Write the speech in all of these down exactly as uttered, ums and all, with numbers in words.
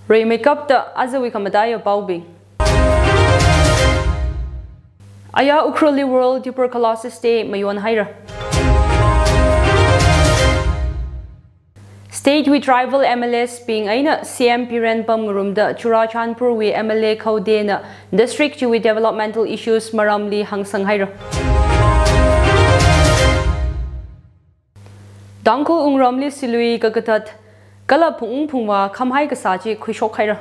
Rimeikapta ajawui khamataiya paobing. Aya Ukhrulli World Tuberculosis Day mayonhaira. State wui tribal M L As bing eina C M Biren pamngarumda Churachandpur wui M L A Khaudena district chiwui developmental issues maramli hāngsanghaira. Tangkhul wungramli silui kakathat kala phungphungva khamhai kasā chi khuishokhaira.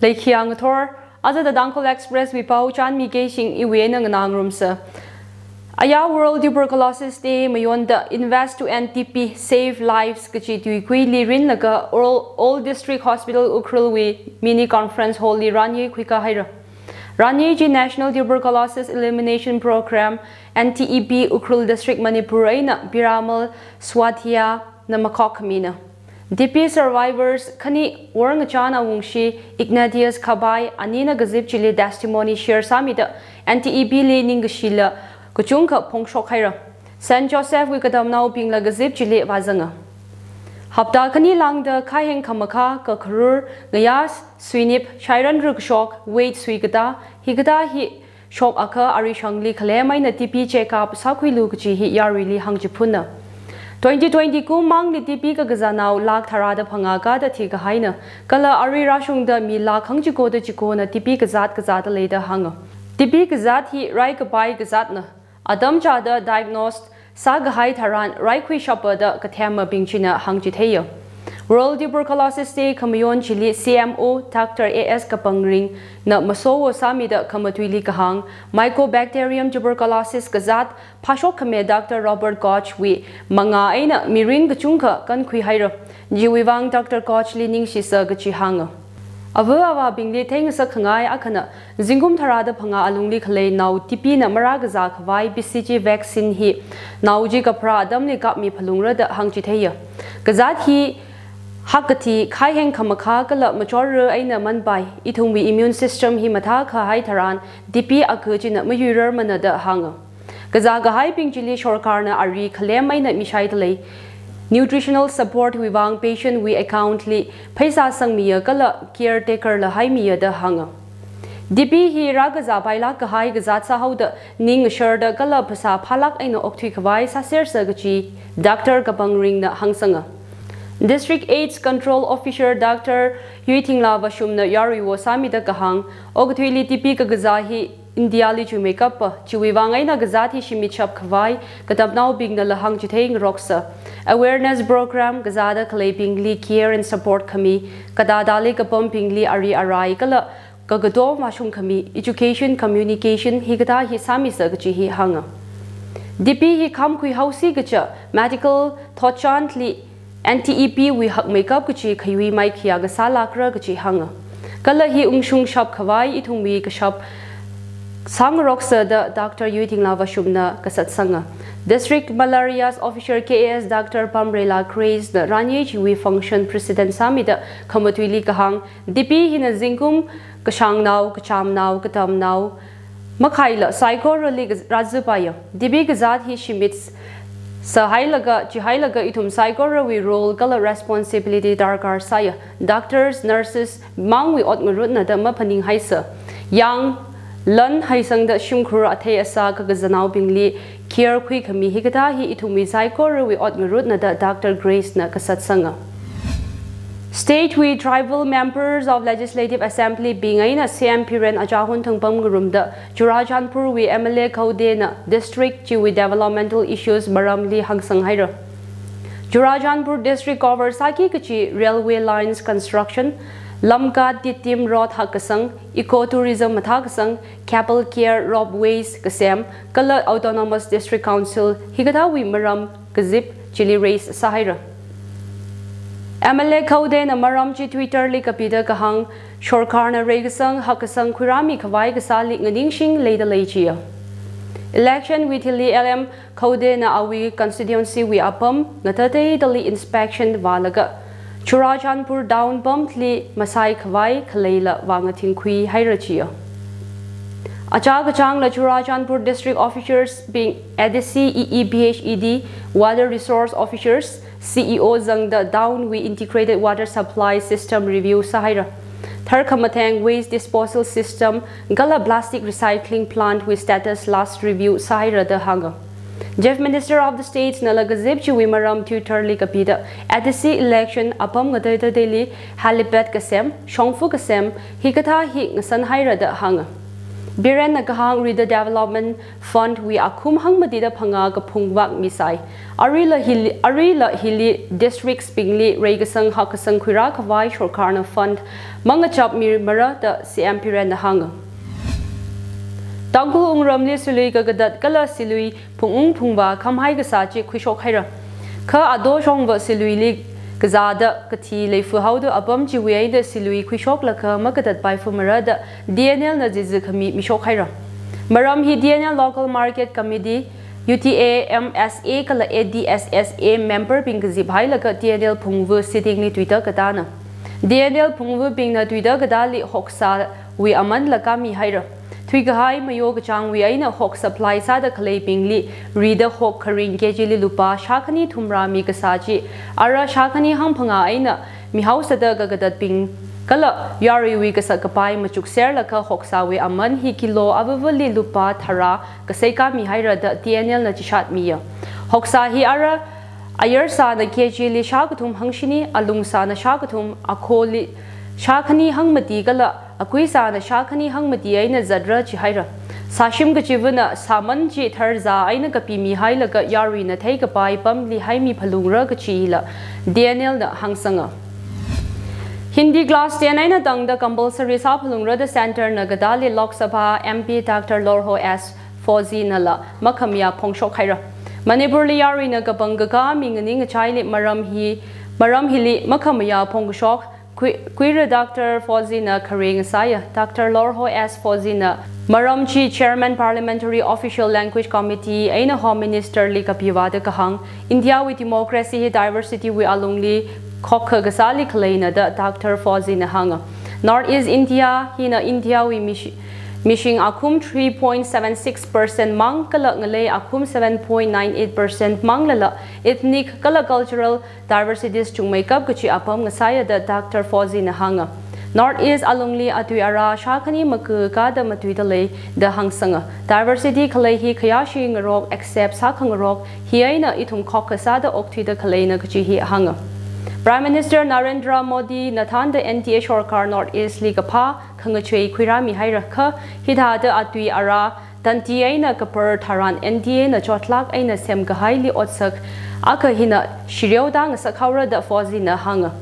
Leikhiya ngathor, aja The Tangkhul Express wui pao chānmikei shing iwui eina nganāngarumsa. Aya World Tuberculosis Day mayonda Invest to End T B, Save Lives kachi tuikuili rinlaga All, All District Hospital Ukhrul wui mini conference hall li ranyei khuikāhaira. Ranyei chi National Tuberculosis Elimination Program, N T E P, Ukhrul District, Manipur eina Piramal Swatia na makhokmina. T B survivors khani Worngachan Awungshi, Ignatius Khabai anina kazip chili testimony share sāmida N T E P li ningkashila kachungkha phongshokhaira. Saint Joseph wui katamnaobingla kazip chili vāzanga. Hapta khani lāngda khaiheng khamakha, kakharur, ngayā suinip, shairan rukshok, weight suikatā, hikatā hi shokakha arishangli khalem eina T B check up sākhuilu kachi hi yaruili hāngchiphunna. Twenty twenty kummangli T B kakazānao lakh tharāda phangā kada thikahaina, kala arui rāshungda mi lakh hangchikoda chikona T B kazāt kazāda leida hānga. T B kazāt hi raikapai kazātna. Atam chāda diagnose sākahai tharan raikhuishapa da kathemabing china hāngchitheiya. World Tuberculosis Day khamayon chili C M O Doctor A S Kapangringna masowo sāmida khamatuili kahāng, Mycobacterium tuberculosis kazāt phāshokkhami Doctor Robert Koch wui mangā eina mirin kachungkha kankhuihaira. Chiwuivang Doctor Koch li ningshisa kachi hānga. Ava avābingli theingasak khangai akhana, zingkum tharāda phangā alungli khalei nao T B na marākazā khavai B C G vaccine hi nao chi kaphara atamli kapmi phalungra da hāngchitheiya. Kazāt hi hakkathi, khaiheng khamakha kala machorra eina manpai, ithumwui immune system hi mathākahai tharan T B akha china mayuirarmana da hānga. Kazākahaibing chili sorkarna ari khalem eina mishaidalei. Nutritional support wuivang patient wui account li pheisā sangmiya kala caretaker la haimiya da hānga. T B hi rākazā pailāk kahai kazāt sāhaoda ning ngasharda kala phasā phālāk eina okthui khavai sāsersa kachi Doctor Kapangringna hāngsanga. District AIDS Control Officer Doctor Yuithingla Vashumna yaruiwo sāmida kahāng, okathuili T B kakazā hi India li chuimeikapa, chiwuivang eina kazāt hi shimitshap khavai katamnaobingnala hāngchithei ngaroksa. Awareness program, kazāda khaleibingli care and support khami, katātāli kapambingli ari arai kala kakato mashung khami, education, communication, hikathā hi sāmisa kachi hi hānga. T B hi khamkhui haosi kacha medical thotchanli N T E P wui hakmeikap kachi khayui maikhiya kasā lākra kachi hānga. Kala hi ungshungshap khavai ithumwui kashap sāngaroksa da Doctor Yuithingla Vashumna kasatsanga. District Malaria Officer K A S Doctor Pamrela Grace na ranyei chiwui function president sāmida khamatuili kahāng, T B hina zingkum kashangnao, kachamnao, katamnao makhaila saikorali kaz-, rāzipaiya. T B kazāt hi shimit sāhailaga, chihailaga ithum saikorawui role kala responsibility darkar sāya. Doctors, nurses mangwui ot ngarutna da maphaninghaisa. Yang, lan haisangda shimkhur athei asā kakazānaobingli care khuikhami hikathā hi ithumwui saikorawui ot ngarutna da Doctor Grace na kasatsanga. State wui tribal members of Legislative Assembly bing eina C M Biren achahun thangpam ngarumda Churachandpur wui M L A Khaudena district chiwui developmental issues maramli hāngsanghaira. Churachandpur district cover sāki kachi railway lines construction, Lamka Titim road hakkasang, ecotourism mathākasang, Keppel Care ropeways kasem, kala Autonomous District Council hikathāwui maram kazip chili raise sāhaira. M L A Khaudena maram chi Twitter li kapida kahāng, sorkarna reikasang hakkasang khuirāmi khavai kasāli nganingshing leida lei chiya. Election wui thili L M Khaudena awui constituency wui apam ngatateidali inspection vālaga Churachandpur town pamli masai khavai khaleila vāngathingkhui haira chiya. Achā kachāngla Churachandpur District Officers bing, A D C, E E, B H E D, Water Resource Officers, C E O zangda town wui Integrated Water Supply System review sāhaira. Tharkhamatheng waste disposal system kala plastic recycling plant wui status last review sāhaira da hānga. Chief Minister of the State nala kazip chiwui maram Twitter li kapida, A D C election apam ngatei tateili helipad kasem, shongfa kasem, hikathā hi ngasanhaira da hānga. Birenna kahāng Rida Development Fund wui akhum hangmatida phangā kaphung vak misai. Aruila hili, aruila hili districts bingli reikasang hakkasang khuirā khavai sorkarna fund mangachap mimara da C M Birenna hānga. Tangkhul wungramli silui kakatat kala silui phungung phungvā khamhai kasā chi khuishokhaira. Kha ado shongva siluili kazāda kathi leifu haoda apam chiwui eina silui khuishoklaga makatatpai fumara da D N L na jizi khami mishokhaira. Maram hi D N L Local Market Committee, U T A M S A kala A D S S A member bing kazip hailaga D N L phungvu sitting li tuida katāna. D N L phungvu bingna tuida katāli hoksā wui aman laka mihaira. Thuikahai mayo kachāngwui eina hok supply sāda khaleibingli rida hok kharing K G li lupā shākhani thumrā mi kasā chi, ara shākhani hangphangā eina mihaosada kakatatbing kala yaruiwui kasak kapai machukserlaga hoksāwui aman hi kilo avavali lupā tharā kaseikā mihaira da D N L na chishat miya. Hoksā hi ara ayarsāna K G li shākathum hangshini, alungsāna shākathum, akholi shākhani hangmati kala akuisāna shākhani hangmati eina zatra chihaira. Sāshim kachivana sāman chi tharzā eina kapimihailaga yaruina theikapai pamli haimiphalungra kachila D N L na hāngsanga. Hindi class ten eina tangda compulsory sāphalungra da Centre na katāli Lok Sabha M P Doctor Lorho S Fozzie nala makhamayā phongshokhaira. Manipurli yaruina kapangkakā mi nganing ngachaili maram hi, maram hili makhamayā phongkashok khui-, khuira Doctor Fozzie na khareng sāya. Doctor Lorho S Fozzie na maram chi Chairman Parliamentary Official Language Committee eina Home Minister li kapivāda kahāng, India wui democracy hi diversity wui alungli khokha kasāli khaleina da Doctor Fozzie na hānga. North East India hina India wui mishi-, mishing akhum three point seven six percent mang kala ngalei akhum seven point nine eight percent manglala ethnic kala cultural diversities chungmeikap kachi apam ngasāya da Doctor Fozzie na hānga. North East alungli atui ara shākhani makakada matuida lei da hāngsanga. Diversity khalei hi khayāshi ngarok accept sākhangarok hi eina ithum khokha sāda okthuida khaleina kachi hi hānga. Prime Minister Narendra Modi na thānda N D A sorkar North East li kaphā khangachei khuirāmihaira kha hithāda atui ara tandi eina kapar tharan N D A na chotlak eina semkahaili otsak akha hina shireoda ngasakhaora da Fozzie na hānga.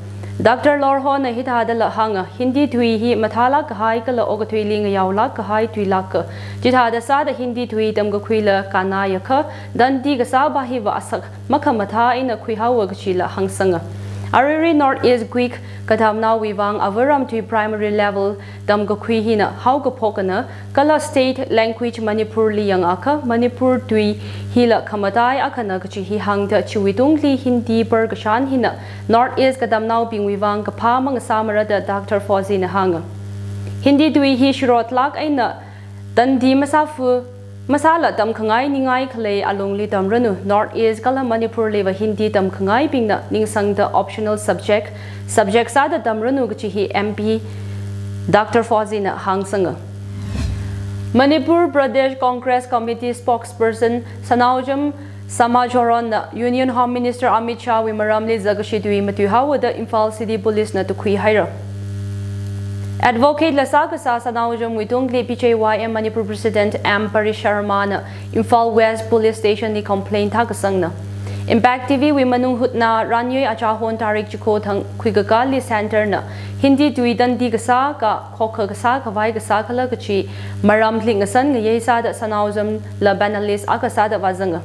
Doctor Lorho na hithādala hānga, Hindi tui hi mathālak kahai kala okathuili ngayaolak kahai tuilaka. Chithāda sāda Hindi tui tamkakhuila kannāya kha, tandi kasāva hiva asak makhamathā eina khuihaowa kachila hāngsanga. Aruirui North East Greek katamnaowui vang avaram tui primary level tamkakhui hina haokaphokana, kala state language Manipurli yangakha Manipur tui hila khamatai akhana kachi hi hāngda chiwuitungli Hindi par kashan hina North East katamnaobingwui vang kaphā mangasāmara da Doctor Fozzie na hānga. Hindi tui hi shirotlak eina tandi masāfu, masāla tamkhangai ningai khalei alungli tamranu. North East kala Manipurliva Hindi tamkhangaibingna ningsangda optional subject, subject sāda tamranu kachi hi M P Doctor Fozzie na hāngsanga. Manipur Pradesh Congress Committee spokesperson Sanaojam Samajoron na Union Home Minister Amit Shah wui maramli zakashi tui matuihaowa da Imphal City Police na tukhuihaira. Advocate la sākasā Sanaojam wuitungli P J Y M Manipur President M Parish Sharma na Imphal West Police Station li complaint thākasangna. Impact T V wui manung hutna ranyoi achahon tarik chiko thang khuikakāli Centre na Hindi tui tandi kasā ka khokha kasā khavai kasā khala kachi maramli ngasan ngayei sāda Sanaojam la panelist akha sāda vāzanga.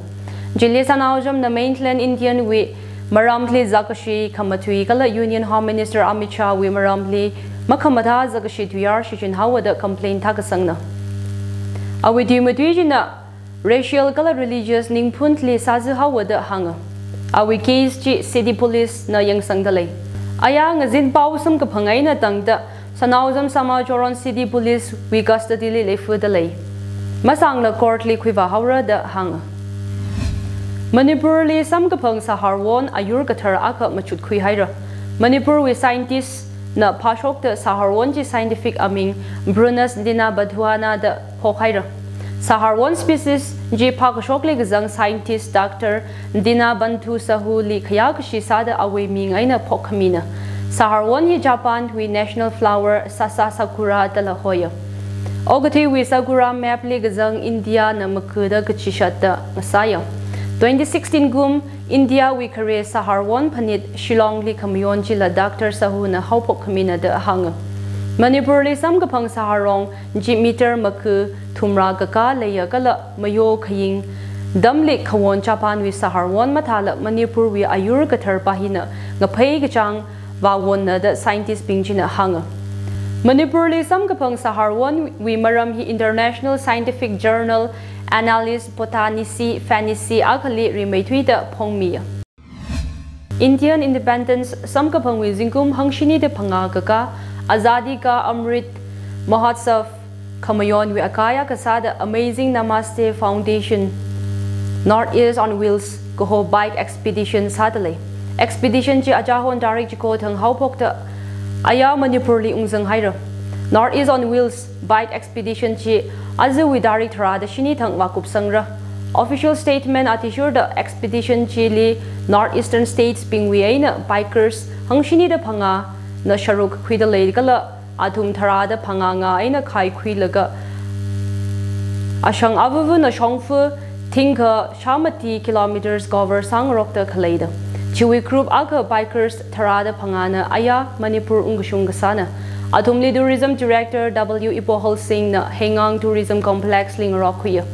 Chili Sanaojam na Mainland Indian wui maramli zakashi khamatui kala Union Home Minister Amit Shah wui maramli makhamathā zakashi tuiyar shichinhaowa da complaint thākasangna. Awui tui matui china racial kala religious ningphunli sāzāhaowa da hānga. Awui case chi City Police na yangsangda lei. Aya ngazin pao samkaphang eina tangda Sanaojam Samajoron City Police wui custody li leifuda lei. masāngla court li khuivā haora da hānga. Manipur li samkaphang saharwon ayur kathar akha machutkhui haira. Manipur wui scientist na phāshokta saharwon chi scientific aming Prunus dinabandhuana da phok haira. Saharwon species chi phākashokli kazang scientist Doctor Dinabandhu Sahu li khayā kashi sāda awui ming eina phok khamina. Saharwon hi Japan wui national flower Sasa Sakura dala hoya. Okathui wui Sakura map li kazang India na maku da kachishat da ngasāya. Twenty sixteen kum India wui khare saharwon phanit Shillong li khamayon chila Doctor Sahu na haophok khamina da hānga. Manipur li samkaphang saharwon chi meter maku thumra kakā leiya kala mayo khaying damli khawon Japan wui saharwon mathāla Manipur wui ayur kathar pā hina ngaphei kachāng vāwonna da scientist bing china hānga. Manipur li samkaphang saharwon wui maram hi international scientific journal Annales Botanicae Fenicae akhali rimeithuida phongmiya. Indian Independence samkaphang wui zingkum hangshini da phangā kakā Azadi Ka Amrit Mahotsav khamayon wui akai akha sāda Amazing Namaste Foundation North East on Wheels kaho bike expedition sāda lei. Expedition chi achāhon tarik chiko thang haophokta aya Manipur li ungzang haira. North East on Wheels bike expedition chi ajawui tarik tharāda shini thang vākupsangra. Official statement athishurda expedition chili North Eastern states bingwui eina bikers hangshini da phangā na sharuk khuida lei kala athum tharāda phangā ngā eina khaikhuilaga ashang avuvuna shongfa thingkha shāmati kilometers cover sāngarokta khaleida. Chiwui group akha bikers tharāda phangāna aya Manipur ungkashung kasāna. Athumli Tourism Director W Ipohal Singh na Heingang Tourism Complex li ngarokkhuiya.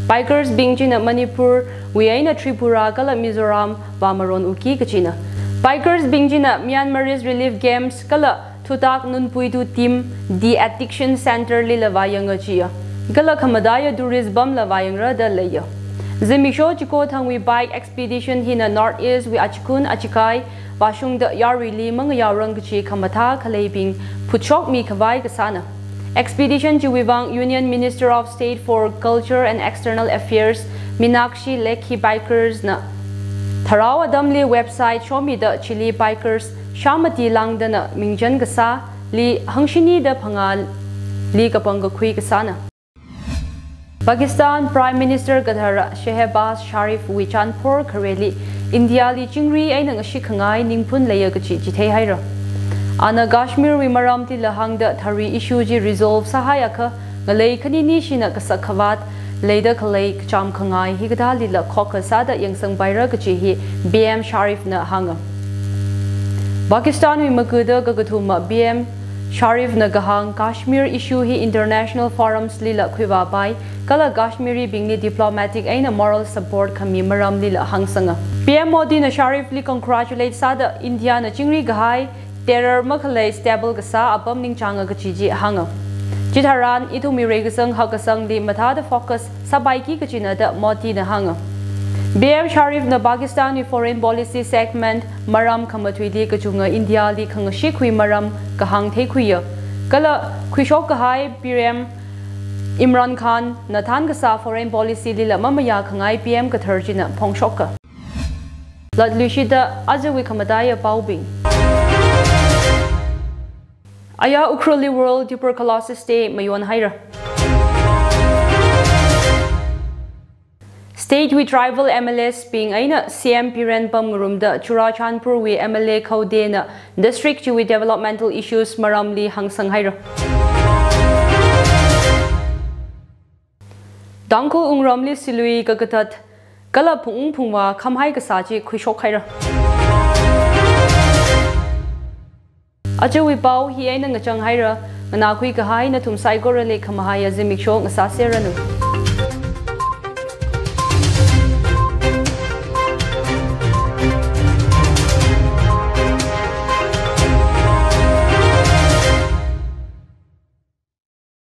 Bikers bing china Manipur wui eina Tripura kala Mizoram vāmaron uki kachina. Bikers bing china Myanmarese Relief Games kala Thutak Nunpuitu Team The Addiction Center lila vāyanga chiya. Kala khamataiya tourist pamla vāyangra da leiya. Zimiksho chiko thangwui bike expedition hina North East wui achikun achikai vāshungda yaruili mangayaorang kachi khamathā khaleibing phutshokmi khavai kasāna. Expedition chiwui vang Union Minister of State for Culture and External Affairs Meenakshi Lekhi bikers na tharao atamli website shomida chili bikers shāmati lāngdana mingchan kasāli hangshini da phangāli kapangkakhui kasāna. Pakistan Prime Minister kathara Shehbaz Sharif wui chanphor khareli India li chingri eina ngashit khangai ningphun leiya kachi chithei haira. Ana Kashmir wui maramlila hāngda thari issue chi resolve sāhaiakha ngalei khanini shina kasak khavāt leida khalei kachām khangai hikathālila khokkha sāda yangsangpaira kachi hi P M Sharif na hānga. Pakistan wui makuda kakathuma P M Sharif na kahāng Kashmir issue hi international forums lila khuivāpai, kala Kashmiri bingli diplomatic eina moral support khami maramlila hāngsanga. P M Modi na Sharif li congratulate sāda India na chingri kahai terror makhalei stable kasā apam ningchānga kachi chi hānga. Chitharan ithumwui reikasang hakkasangli mathāda focus sāpaiki kachina da Modi na hānga. P M Sharif na Pakistan wui foreign policy segment maram khamathuili kachunga India li khangashikhui maram kahāng theikhuiya. Kala khuishok kahai P M Imran Khan na thānkasā foreign policy lila mamayā khangai P M kathar china phongshoka. Latluishida ajawui khamataiya paobing. Aya Ukhrulli World Tuberculosis Day mayon haira. State wui tribal M L As bing eina C M Biren pamngarumda Churachandpur wui M L A Khawde na district chiwui developmental issues maramli hāngsang haira. Tangkhul wungramli silui kakathat kala phungphungva khamhai kasā chi khuishok haira. Ajawui pao hi eina ngachang haira, nganākhui kahai nathum saikorali khamahaiya zimiksho ngasāseranu.